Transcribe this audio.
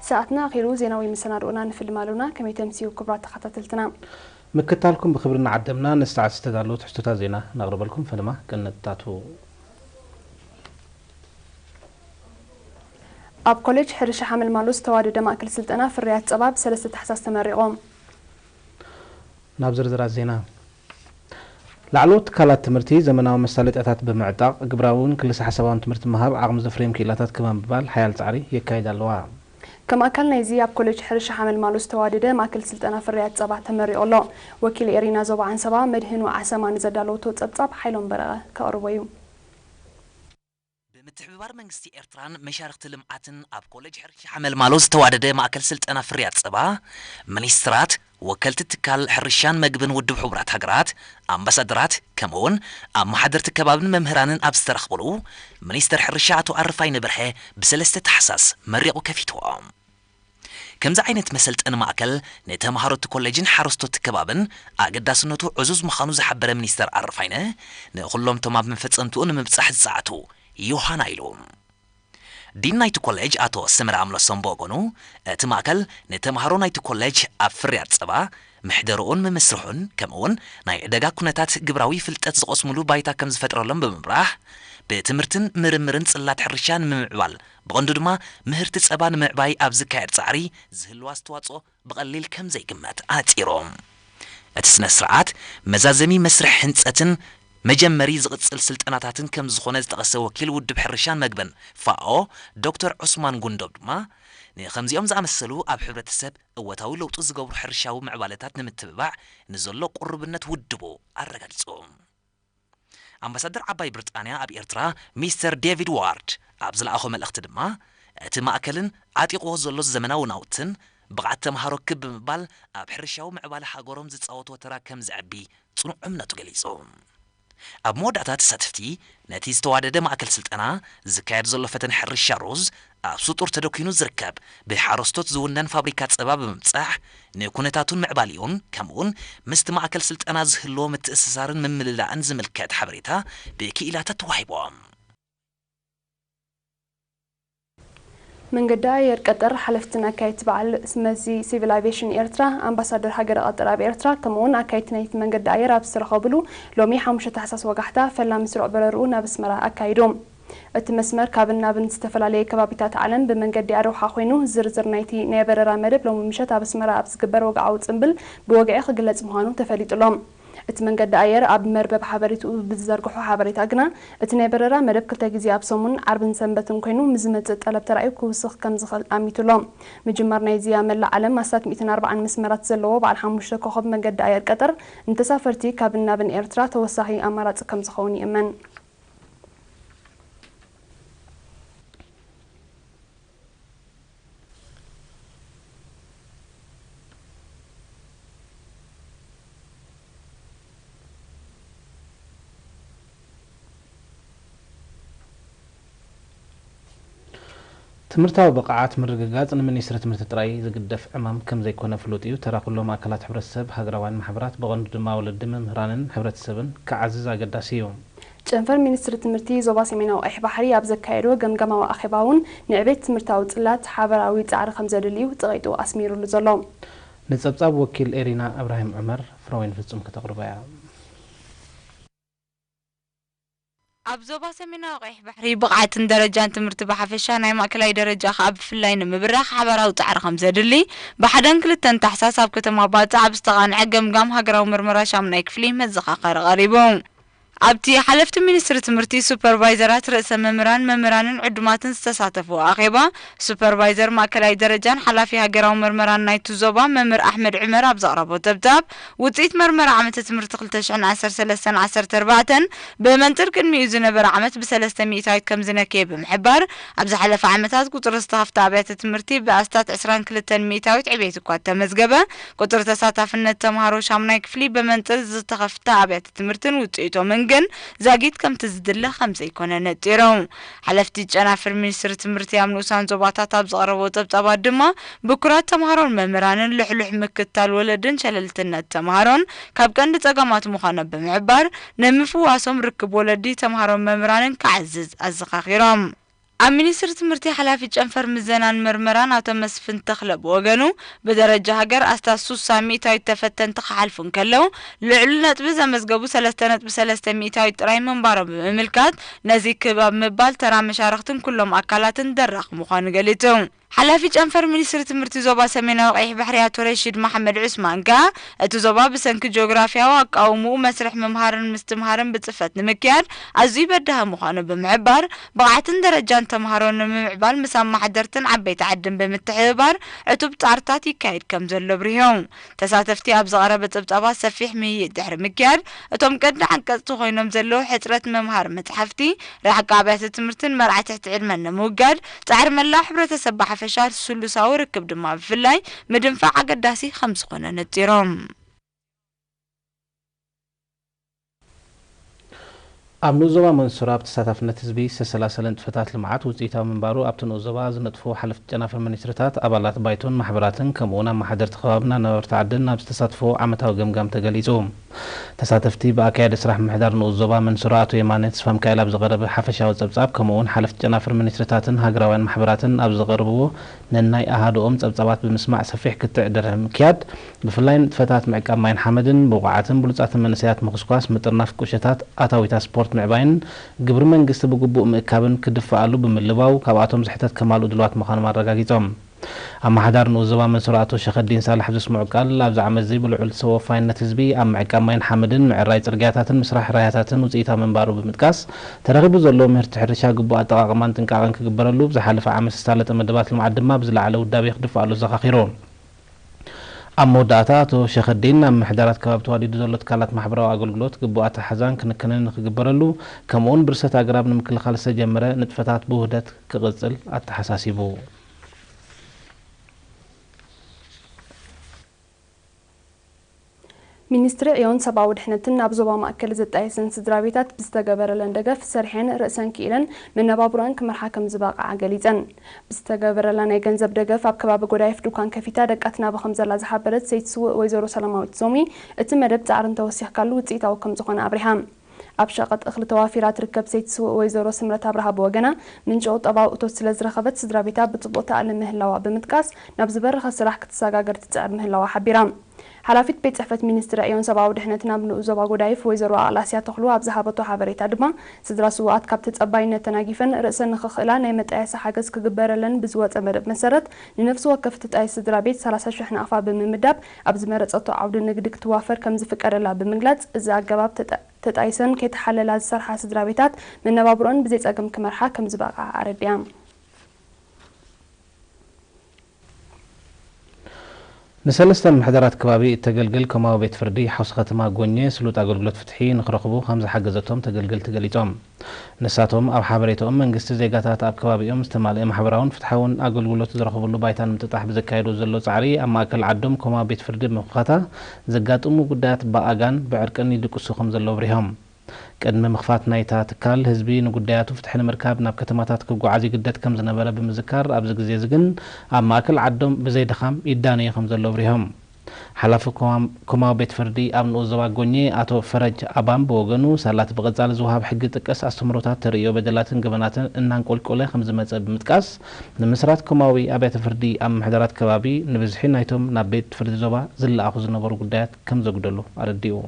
ሰዓትና ኣኺሉ። ዜናዊ መሰናድኦና ንፍልም ኣሎና። ከመይ ተምስዩ ክቡራት ተኸታተልትና? ምክታልኩም ብኽብሪ እናዓደምና፣ ንሰዓት ዝተዳለዉ ትሕዝቶታት ዜና ነቕርበልኩም። ፈለማ ቀንጥታቱ። ኣብ ኮሌጅ ሕርሻ ሓመልማሎ ዝተዋደደ ማእከል ስልጠና ፍርያት ጸባ ብሰለስተ ታሕሳስ ተመሪቑ። ናብ ዝርዝራት ዜና። ላዕለዎት ትካላት ትምህርቲ ዘመናዊ መሳለጥያታት ብምዕጣቕ፣ ግብራውን ክልሰ ሓሳባውን ትምህርቲ ምሃብ ዓቕሚ ዘፍርዮም ክኢላታት ክማምባል ሓያል ጻዕሪ የካይዳ ኣለዋ። ከም ኣካል ናይዚ ኣብ ኮሌጅ ሕርሻ ሓመልማሎ ዝተዋደደ ማእከል ስልጠና ፍርያት ጸባ ተመሪቑ ኣሎ። ወኪል ኤሪና ዞባ ዓንሰባ መድህኑ ዓሰማ ንዘዳለወቶ ጸብጻብ ሓይሎም በረቐ ከቕርቦ እዩ። ብምትሕብባር መንግስቲ ኤርትራን መሻርኽቲ ልምዓትን ኣብ ኮሌጅ ሕርሻ ሓመልማሎ ዝተዋደደ ማእከል ስልጠና ፍርያት ጸባ፣ ሚኒስትራት፣ ወከልቲ ትካል ሕርሻን መግብን ውድብ ሕቡራት ሃገራት፣ ኣምባሳደራት፣ ከምኡውን ኣመሓደርቲ ከባብን መምህራንን ኣብ ዝተረኽብሉ፣ ሚኒስትር ሕርሻ ኣቶ ኣረፋይነ በርሀ ብሰለስተ ታሕሳስ መሪቑ ከፊትዎ። ከምዚ ዓይነት መሰልጠኒ ማእከል ንተምሃሮ እቲ ኮሌጅን ሓረስቶት ከባብን ኣገዳስነቱ ዕዙዝ ምዃኑ ዝሓበረ ሚኒስተር ኣረፋይነ፣ ንኹሎም እቶም ኣብ መፈጸምትኡ ንምብጻሕ ዝጸዓቱ ዮሃና ኢሉ። ዲን ናይቲ ኮሌጅ ኣቶ ሰመረ ኣምለሶም ብወገኑ፣ እቲ ማእከል ንተምሃሮ ናይቲ ኮሌጅ ኣብ ፍርያት ጸባ፣ መሕደርኡን ምምስርሑን፣ ከምኡውን ናይ ዕደጋ ኩነታት ግብራዊ ፍልጠት ዝቐስሙሉ ባይታ ከም ዝፈጥረሎም ብምብራህ፣ ብትምህርትን ምርምርን ጽላት ሕርሻ ንምምዕባል፣ ብቐንዱ ድማ ምህርቲ ጸባ ንምዕባይ ኣብ ዝካየድ ጻዕሪ ዝህልው ኣስተዋጽኦ ብቐሊል ከም ዘይግመት ኣነጺሩ። እቲ ስነ ስርዓት መዛዘሚ መስርሕ ህንጸትን መጀመሪ ዝቕጽል ስልጠናታትን ከም ዝኾነ ዝጠቐሰ ወኪል ውድብ ሕርሻን መግብን ፋኦ ዶክተር ዑስማን ጉንዶብ ድማ፣ ንኸምዚኦም ዝኣመሰሉ ኣብ ሕብረተሰብ እወታዊ ለውጢ ዝገብሩ ሕርሻዊ ምዕባለታት ንምትብባዕ ንዘሎ ቅሩብነት ውድቡ ኣረጋጊጹ። ኣምባሳደር ዓባይ ብሪጣንያ ኣብ ኤርትራ ሚስተር ዴቪድ ዋርድ ኣብ ዝለኣኾ መልእኽቲ ድማ፣ እቲ ማእከልን ዓጢቕዎ ዘሎ ዘመናዊ ናውትን ብቕዓት ተምሃሮ ክብ ብምባል ኣብ ሕርሻዊ ምዕባለ ሃገሮም ዝጻወትዎ ተራ ከም ዘዕቢ ጽኑዕ እምነቱ ገሊጹ። ኣብ መወዳእታ ተሳተፍቲ ነቲ ዝተዋደደ ማእከል ስልጠና ዝካየድ ዘሎ ፈተነ ሕርሻ ሩዝ ኣብ ስጡር ተደኲኑ ዝርከብ ብሓረስቶት ዝውነን ፋብሪካ ጸባ ብምብጻሕ ንኩነታቱን ምዕባሊኡን ከምኡውን ምስቲ ማእከል ስልጠና ዝህልዎ ምትእስሳርን ምምልላእን ዝምልከት ሓበሬታ ብክኢላታት ተዋሂቦም። መንገዲ ኣየር ቀጠር ሓለፍትን ኣካየድቲ በዓል መዚ ሲቪል ኣቪዬሽን ኤርትራ፣ ኣምባሳደር ሃገረ ቀጠር ኣብ ኤርትራ ከምኡውን ኣካየድቲ ናይቲ መንገዲ ኣየር ኣብ ዝተረኸብሉ ሎሚ ሓሙሽተ ታሕሳስ ወጋሕታ ፈላሚ ስሩዕ በረርኡ ናብ ኣስመራ ኣካይዱ። እቲ መስመር ካብን ናብን ዝተፈላለየ ከባቢታት ዓለም ብመንገዲ ኣርውሓ ኮይኑ፣ ዝርዝር ናይቲ ናይ በረራ መደብ ሎሚ ምሸት ኣብ ኣስመራ ኣብ ዝግበር ወግዓዊ ጽምብል ብወግዒ ክግለጽ ምዃኑ ተፈሊጡ ኣሎ። እቲ መንገዲ ኣየር ኣብ መርበብ ሓበሬትኡ ብዝዘርግሖ ሓበሬታ ግና፣ እቲ ናይ በረራ መደብ ክልተ ግዜ ኣብ ሰሙን ዓርብን ሰንበትን ኮይኑ ምስ ዝመጽእ ጠለብ ተራእዩ ክውስኽ ከም ዝኽእል ኣሚቱ ኣሎ። ምጅማር ናይዚ ኣብ መላእ ዓለም ኣስታት ሚእትን ኣርባዓን መስመራት ዘለዎ በዓል ሓሙሽተ ኮኸብ መንገዲ ኣየር ቀጠር ንተሳፈርቲ ካብን ናብን ኤርትራ ተወሳኺ ኣማራጺ ከም ዝኸውን ይእመን። ትምህርታዊ ብቕዓት ምርግጋጽ ንሚኒስትሪ ትምህርቲ ጥራይ ዝግደፍ ዕማም ከም ዘይኮነ ፍሉጥ እዩ። ተራ ኩሎም ኣካላት ሕብረተሰብ፣ ሃገራውያን ማሕበራት፣ ብቐንዱ ድማ ወለዲ፣ መምህራንን ሕብረተሰብን ክዓዝዝ ኣገዳሲ እዩ። ጨንፈር ሚኒስትሪ ትምህርቲ ዞባ ሰሜናዊ ቀይሕ ባሕሪ ኣብ ዘካየዶ ገምጋማዊ ኣኼባ እውን ንዕቤት ትምህርታዊ ጽላት ሓበራዊ ጻዕሪ ከም ዘድልዩ ጸቒጡ ኣስሚሩሉ ዘሎ። ንጸብጻብ ወኪል ኤሪና እብራሂም ዑመር፣ ፍረወይኒ ፍጹም ከተቕርቦ እያ። ኣብ ዞባ ሰሜናዊ ቀይሕ ባሕሪ ብቕዓትን ደረጃን ትምህርቲ ብሓፈሻ፣ ናይ ማእከላይ ደረጃ ከኣ ብፍላይ ንምብራኽ ሓባራዊ ጻዕሪ ከም ዘድሊ፣ ብሓደን ክልተን ታሕሳስ ኣብ ከተማ ባጽዕ ኣብ ዝተቓንዐ ገምጋም ሃገራዊ ምርመራ ሻሙናይ ክፍሊ መዘኻኸሪ ቀሪቡ። ኣብቲ ሓለፍቲ ሚኒስትሪ ትምህርቲ፣ ሱፐርቫይዘራት፣ ርእሰ መምህራን፣ መምህራንን ዕዱማትን ዝተሳተፍዎ ኣኼባ፣ ሱፐርቫይዘር ማእከላይ ደረጃን ሓላፊ ሃገራዊ መርመራን ናይቲ ዞባ መምህር ኣሕመድ ዑመር ኣብ ዘቕረቦ ጸብጻብ፣ ውጽኢት መርመራ ዓመተ ትምህርቲ ክልተ ሽሕን ዓሰርተ ሰለስተን ዓሰርተ ኣርባዕተን ብመንጽር ቅድሚኡ ዝነበረ ዓመት ብሰለስተ ሚእታዊት ከም ዝነከየ ብምሕባር፣ ኣብ ዝሓለፈ ዓመታት ቁጽሪ ዝተኸፍተ ኣብያተ ትምህርቲ ብኣስታት ዕስራን ክልተን ሚእታዊት ዕቤት እኳ እተመዝገበ፣ ቁጽሪ ተሳታፍነት ተምሃሮ ሻሙናይ ክፍሊ ብመንጽር ዝተኸፍተ ኣብያተ ትምህርትን ውጽኢቶምን ግን ዛጊት ከምቲ ዝድለ ከም ዘይኮነ ነጺሮም። ሓለፍቲ ጨናፍር ሚኒስትሪ ትምህርቲ ኣብ ንኡሳን ዞባታት ኣብ ዝቐረቦ ጸብጻባት ድማ፣ ብኩራት ተምሃሮን መምህራንን፣ ልሕሉሕ ምክትታል ወለድን ሸለልትነት ተምሃሮን ካብ ቀንዲ ጸገማት ምዃኖም ብምሕባር፣ ንምፍዋሶም ርክብ ወለዲ፣ ተምሃሮን መምህራንን ክዓዝዝ ኣዘኻኺሮም። ኣብ ሚኒስትሪ ትምህርቲ ሓላፊ ጨንፈር ምዘናን ምርመራን ኣቶ መስፍን ተኽለ ብወገኑ፣ ብደረጃ ሃገር ኣስታት ሱሳ ሚእታዊት ተፈተንቲ ክሓልፉ እንከለዉ፣ ልዕሉ ነጥቢ ዘመዝገቡ ሰለስተ ነጥቢ ሰለስተ ሚእታዊት ጥራይ ምንባሮም ብምምልካት፣ ነዚ ክብ ኣብ ምባል ተራ መሻርኽትን ኩሎም ኣካላትን ደራኺ ምዃኑ ገሊጹ። ሓላፊ ጨንፈር ሚኒስትሪ ትምህርቲ ዞባ ሰሜናዊ ቀይሕ ባሕሪ ኣቶ ረሺድ መሓመድ ዑስማን ከኣ፣ እቲ ዞባ ብሰንኪ ጂኦግራፊያዊ ኣቃውምኡ መስርሕ ምምሃርን ምስትምሃርን ብጽፈት ንምክያድ ኣዝዩ በዳሂ ምዃኑ ብምሕባር፣ ብቕዓትን ደረጃን ተምሃሮ ንምምዕባል ምስ ኣመሓደርትን ዓበይቲ ዓድን ብምትሕብባር ዕቱብ ጻዕርታት ይካየድ ከም ዘሎ ኣብሪሆም። ተሳተፍቲ ኣብ ዝቐረበ ጸብጻባት ሰፊሕ ምይይጥ ድሕሪ ምክያድ፣ እቶም ቀንዲ ዓንቀጽቲ ኮይኖም ዘለዉ ሕጽረት መምሃሪ መጽሓፍቲ፣ ርሕቂ ኣብያተ ትምህርትን መርዓ ትሕቲ ዕድመን ንምውጋድ ጻዕሪ መላእ ሕብረተሰብ ብሓፈሻ፣ ስሉሳዊ ርክብ ድማ ብፍላይ ምድንፋዕ ኣገዳሲ ከም ዝኾነ ነጺሮም። ኣብ ንኡስ ዞባ መንሱራ ኣብ ተሳታፍነት ህዝቢ ዝተሰላሰለ ንጥፈታት ልምዓት ውፅኢታዊ ምንባሩ ኣብቲ ንኡስ ዞባ ዝነጥፉ ሓለፍቲ ጨናፍር ሚኒስትርታት፣ ኣባላት ባይቶን ማሕበራትን ከምኡ እውን ኣመሓደርቲ ከባብን ኣነባብርቲ ዓድን ኣብ ዝተሳትፍዎ ዓመታዊ ገምጋም ተገሊፁ። ተሳተፍቲ ብኣካያዲ ስራሕ ምምሕዳር ንኡስ ዞባ መንሱራ ኣቶ የማነ ተስፋሚካኤል ኣብ ዝቐረበ ሓፈሻዊ ጸብጻብ ከምኡ እውን ሓለፍቲ ጨናፍር ሚኒስትርታትን ሃገራውያን ማሕበራትን ኣብ ዘቕርብዎ ነናይ ኣሃዱኦም ጸብጻባት ብምስማዕ ሰፊሕ ክትዕ ድሕሪ ምክያድ ብፍላይ ንጥፈታት ምዕቃብ ማይን ሓመድን ብቑዓትን ብሉጻትን መንእሰያት ምኹስኳስ ምጥርናፍ ቁሸታት ኣታዊታት ስፖርት ምዕባይን ግብሪ መንግስቲ ብግቡእ ምእካብን ክድፍኣሉ ብምልባው ካብኣቶም ዝሕተት ከማልኡ ድልዋት ምዃኖም ኣረጋጊጾም። ኣመሓዳሪ ንኡስ ዞባ መንሱራ ኣቶ ሸኸዲን ሳልሕ ኣብ ዘስምዑ ቃል፣ ኣብዚ ዓመት እዚ ብልዑል ሰብ ወፋይነት ህዝቢ ኣብ ምዕቃብ ማይን ሓመድን ምዕራይ ጽርግያታትን ምስራሕ ራያታትን ውፅኢታዊ ምንባሩ ብምጥቃስ፣ ተረኺቡ ዘሎ ምህርቲ ሕርሻ ግቡእ ኣጠቓቕማን ጥንቃቐን ክግበረሉ፣ ብዝሓለፈ ዓመት ዝሳለጠ መደባት ልምዓት ድማ ብዝለዓለ ውዳቤ ክድፍኣሉ ኣዘኻኺሩ። ኣብ መወዳእታ ኣቶ ሸኸዲን ኣብ ምሕዳራት ከባቢ ተዋዲዱ ዘሎ ትካላት ማሕበራዊ ኣገልግሎት ግቡእ ኣተሓዛን ክንክንን ንክግበረሉ፣ ከምኡውን ብርሰት ኣግራብ ንምክልኻል ዝተጀመረ ንጥፈታት ብውህደት ክቕጽል ኣተሓሳሲቡ። ሚኒስትሪ ዕዮን ሰብኣዊ ድሕነትን ኣብ ዞባ ማእከል ዘጣየሰን ስድራ ቤታት ብዝተገበረለን ደገፍ ሰሪሐን ርእሰን ክኢለን መነባብሮኣን ክመርሓ ከም ዝበቕዓ ገሊጸን። ብዝተገበረላ ናይ ገንዘብ ደገፍ ኣብ ከባቢ ጎዳይፍ ዱካን ከፊታ ደቃ ትናቢ ከም ዘላ ዝሓበረት ሰይቲ ስውእ ወይዘሮ ሰላማዊት ዞሚ፣ እቲ መደብ ጻዕሪ እንተወሲኽካሉ ውጽኢታዊ ከም ዝኾነ ኣብሪሃ። ኣብ ሸቐጥ እኽሊ ተዋፊራ ትርከብ ሰይቲ ስውእ ወይዘሮ ስምረት ኣብርሃ ብወገና፣ ምንጪ ቁጠባዊ እቶት ስለ ዝረኸበት ስድራ ቤታ ብጽቡቕ ተኣልም ምህላዋ ብምጥቃስ፣ ናብ ዝበረኸ ስራሕ ክትሰጋገር ትጽዕር ምህላዋ ሓቢራ። ሓላፊት ቤት ጽሕፈት ሚኒስትሪ ዕዮን ሰብኣዊ ድሕነትን ኣብ ንኡስ ዞባ ጎዳይፍ ወይዘሮ ኣቕላስያ ተኽሉ ኣብ ዝሃበቶ ሓበሬታ ድማ፣ ስድራ ስውኣት ካብ ተጸባይነት ተናጊፈን ርእሰን ንኽኽእላ ናይ መጣየሲ ሓገዝ ክግበረለን ብዝወጸ መደብ መሰረት፣ ንነፍሲ ወከፍ ትጣየስ ስድራ ቤት ሰላሳ ሽሕ ናቕፋ ብምምዳብ፣ ኣብ ዝመረጸቶ ዓውዲ ንግዲ ክትዋፈር ከም ዝፍቀደላ ብምግላጽ፣ እዚ ኣገባብ ተጠ ተጣይሰን ከይተሓለላ ዝሰርሓ ስድራ ቤታት መነባብሮኣን ብዘይ ጸገም ክመርሓ ከም ዝበቕዓ ኣረዲኣ። ንሰለስተ ምምሕዳራት ከባቢ እተገልግል ኮማዊ ቤት ፍርዲ ሓውሲ ከተማ ጎኘ ስሉጥ ኣገልግሎት ፍትሒ ንክረኽቡ ከም ዝሓገዘቶም ተገልገልቲ ገሊጾም። ንሳቶም ኣብ ሓበሬታኦም መንግስቲ ዜጋታት ኣብ ከባቢኦም ዝተማልአ ማሕበራውን ፍትሓውን ኣገልግሎት ዝረኽብሉ ባይታ ንምጥጣሕ ብዘካየዶ ዘሎ ጻዕሪ ኣብ ማእከል ዓዶም ኮማዊ ቤት ፍርዲ ብምኽፋታ ዘጋጥሙ ጉዳያት ብኣጋን ብዕርቅን ይድቅሱ ከም ዘለዉ ኣብሪሆም። ቅድሚ ምኽፋት ናይታ ትካል፣ ህዝቢ ንጉዳያቱ ፍትሒ ንምርካብ ናብ ከተማታት ክጓዓዝ ይግደድ ከም ዝነበረ ብምዝካር፣ ኣብዚ ግዜ እዚ ግን ኣብ ማእከል ዓዶም ብዘይ ድኻም ይዳነዩ ከም ዘለዉ ኣብሪሆም። ሓላፊ ኮማዊ ቤት ፍርዲ ኣብ ንኡስ ዞባ ጎኘ ኣቶ ፈረጅ ኣባም ብወገኑ፣ ሳላ እቲ ብቐጻሊ ዝወሃብ ሕጊ ጥቀስ ኣስተምህሮታት ተርእዮ በደላትን ገበናትን እናንቆልቆለ ከም ዝመጸ ብምጥቃስ፣ ምምስራት ኮማዊ ኣብያተ ፍርዲ ኣብ ምምሕዳራት ከባቢ ንብዝሒ ናይቶም ናብ ቤት ፍርዲ ዞባ ዝለኣኹ ዝነበሩ ጉዳያት ከም ዘጉደሎ ኣረዲኡ።